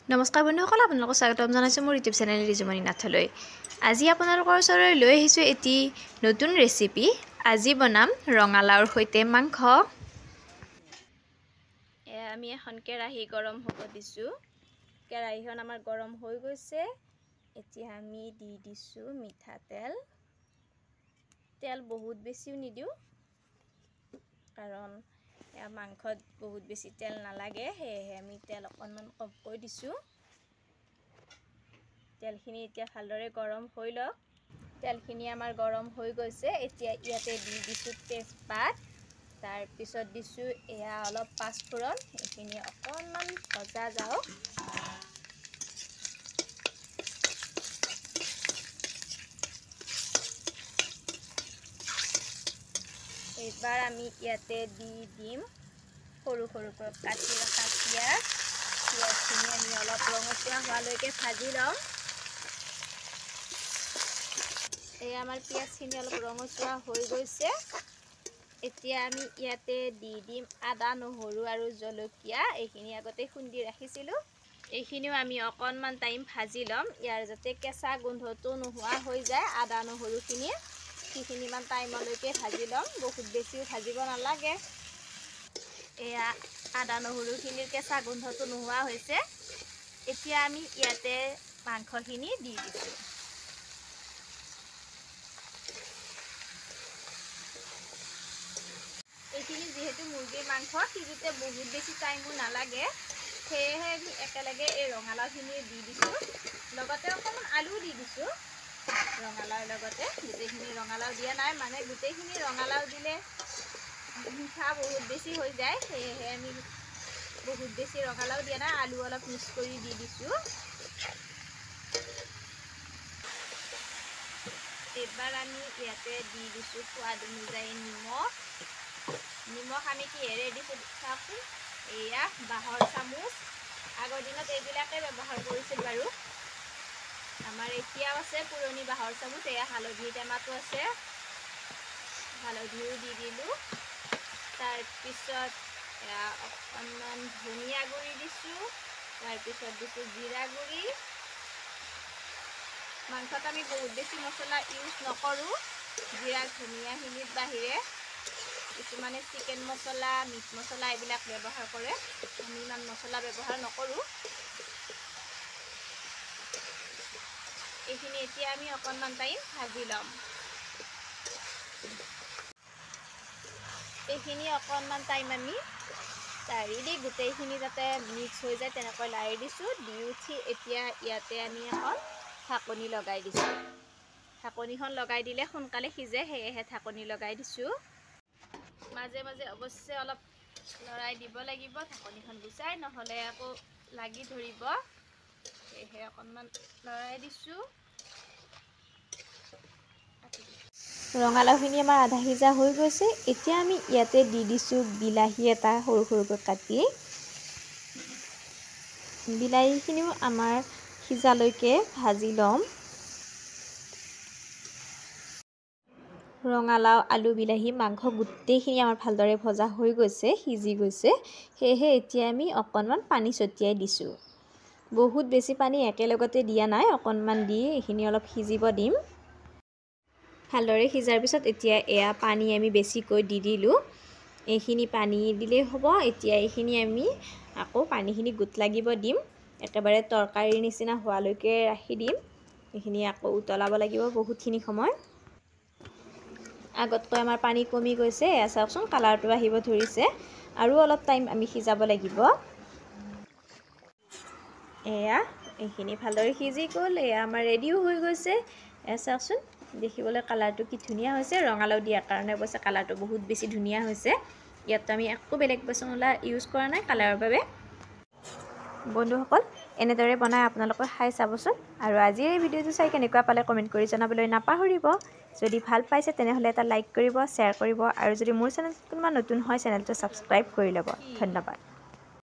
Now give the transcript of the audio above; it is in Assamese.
নমস্কাৰ বন্ধুসকল, আপোনালোকক স্বাগতম জনাইছোঁ মোৰ ইউটিউব চেনেল ৰিজুমণি নাথলৈ। আজি আপোনালোকৰ ওচৰলৈ লৈ আহিছোঁ এটি নতুন ৰেচিপি। আজি বনাম ৰঙালাওৰ সৈতে মাংস। আমি এখন কেৰাহী গৰম হ'ব দিছোঁ। কেৰাহীখন আমাৰ গৰম হৈ গৈছে। এতিয়া আমি দি দিছোঁ মিঠাতেল। তেল বহুত বেছিও নিদিওঁ, কাৰণ মাংসত বহুত বেছি তেল নালাগে, সেয়েহে আমি তেল অকণমান কমকৈ দিছোঁ। তেলখিনি এতিয়া ভালদৰে গৰম হৈ লওক। তেলখিনি আমাৰ গৰম হৈ গৈছে। এতিয়া ইয়াতে দি দিছোঁ তেজপাত, তাৰপিছত দিছোঁ এয়া অলপ পাঁচফোৰণ। এইখিনি অকণমান ভজা যাওক। এইবাৰ আমি ইয়াতে দি দিম সৰু সৰুকৈ কাটি ৰখা পিঁয়াজ। পিঁয়াজখিনি আমি অলপ ৰঙচুৱা হোৱালৈকে ভাজি ল'ম। এই আমাৰ পিঁয়াজখিনি অলপ ৰঙচুৱা হৈ গৈছে। এতিয়া আমি ইয়াতে দি দিম আদা, নহৰু আৰু জলকীয়া। এইখিনি আগতে খুন্দি ৰাখিছিলোঁ। এইখিনিও আমি অকণমান টাইম ভাজি ল'ম, ইয়াৰ যাতে কেঁচা গোন্ধটো নোহোৱা হৈ যায়। আদা নহৰুখিনি সেইখিনিমান টাইমলৈকে ভাজি ল'ম, বহুত বেছিও ভাজিব নালাগে। এয়া আদা নহৰুখিনিৰ কেঁচা গোন্ধটো নোহোৱা হৈছে। এতিয়া আমি ইয়াতে মাংসখিনি দি দিছোঁ। এইখিনি যিহেতু মুৰ্গীৰ মাংস, সিজোতে বহুত বেছি টাইমো নালাগে, সেয়েহে আমি একেলগে এই ৰঙালাওখিনি দি দিছোঁ। লগতে অকণমান আলুও দি দিছোঁ ৰঙালাওৰ লগতে। গোটেইখিনি ৰঙালাও দিয়া নাই, মানে গোটেইখিনি ৰঙালাও দিলে মিঠা বহুত বেছি হৈ যায়, সেয়েহে আমি বহুত বেছি ৰঙালাও দিয়া নাই, আলু অলপ মিক্স কৰি দি দিছোঁ। এইবাৰ আমি ইয়াতে দি দিছোঁ সোৱাদ অনুযায়ী নিমখ। নিমখ আমি কিহেৰে দিছোঁ চাওকচোন, এয়া বাঁহৰ চামুচ। আগৰ দিনত এইবিলাকে ব্যৱহাৰ কৰিছিল বাৰু, আমাৰ এতিয়াও আছে পুৰণি বাঁহৰ চামুচ। এয়া হালধিৰ টেমাটো আছে, হালধিও দি দিলোঁ। তাৰপিছত এয়া অকণমান ধনিয়া গুড়ি দিছোঁ, তাৰপিছত দিছোঁ জিৰা গুড়ি। মাংসত আমি বহুত বেছি মছলা ইউজ নকৰোঁ, জিৰা ধনিয়াখিনিৰ বাহিৰে। কিছুমানে চিকেন মছলা, মিট মছলা এইবিলাক ব্যৱহাৰ কৰে, আমি ইমান মছলা ব্যৱহাৰ নকৰোঁ। এইখিনি এতিয়া আমি অকণমান টাইম ভাজি ল'ম। এইখিনি অকণমান টাইম আমি লাৰি দি গোটেইখিনি যাতে মিক্স হৈ যায় তেনেকৈ লাৰি দিছোঁ। দি উঠি এতিয়া ইয়াতে আমি এখন ঢাকনি লগাই দিছোঁ। ঢাকনিখন লগাই দিলে সোনকালে সিজে, সেয়েহে ঢাকনি লগাই দিছোঁ। মাজে মাজে অৱশ্যে অলপ লৰাই দিব লাগিব ঢাকনিখন গুচাই, নহ'লে আকৌ লাগি ধৰিব, সেয়েহে অকণমান লৰাই দিছোঁ। ৰঙালাওখিনি আমাৰ আধা সিজা হৈ গৈছে। এতিয়া আমি ইয়াতে দি দিছোঁ বিলাহী এটা সৰু সৰুকৈ কাটি। বিলাহীখিনিও আমাৰ সিজালৈকে ভাজি ল'ম। ৰঙালাও, আলু, বিলাহী, মাংস গোটেইখিনি আমাৰ ভালদৰে ভজা হৈ গৈছে, সিজি গৈছে। সেয়েহে এতিয়া আমি অকণমান পানী ছটিয়াই দিছোঁ। বহুত বেছি পানী একেলগতে দিয়া নাই, অকণমান দি এইখিনি অলপ সিজিব দিম। ভালদৰে সিজাৰ পিছত এতিয়া এয়া পানী আমি বেছিকৈ দি দিলোঁ। এইখিনি পানী দিলেই হ'ব। এতিয়া এইখিনি আমি আকৌ পানীখিনি গোট লাগিব দিম, একেবাৰে তৰকাৰীৰ নিচিনা হোৱালৈকে ৰাখি দিম। এইখিনি আকৌ উতলাব লাগিব বহুতখিনি সময়। আগতকৈ আমাৰ পানী কমি গৈছে। এয়া চাওকচোন, কালাৰটো আহিব ধৰিছে। আৰু অলপ টাইম আমি সিজাব লাগিব। এয়া এইখিনি ভালদৰে সিজি গ'ল। এয়া আমাৰ ৰেডিও হৈ গৈছে। এয়া চাওকচোন, দেখিবলৈ কালাৰটো কি ধুনীয়া হৈছে। ৰঙালাও দিয়াৰ কাৰণে অৱশ্যে কালাৰটো বহুত বেছি ধুনীয়া হৈছে। ইয়াততো আমি একো বেলেগ মছলা ইউজ কৰা নাই কালাৰৰ বাবে। বন্ধুসকল, এনেদৰে বনাই আপোনালোকে খাই চাবচোন। আৰু আজিৰ এই ভিডিঅ'টো চাই কেনেকুৱা পালে কমেণ্ট কৰি জনাবলৈ নাপাহৰিব। যদি ভাল পাইছে তেনেহ'লে এটা লাইক কৰিব, শ্বেয়াৰ কৰিব, আৰু যদি মোৰ চেনেলটো কোনোবা নতুন হয় চেনেলটো ছাবস্ক্ৰাইব কৰি ল'ব। ধন্যবাদ।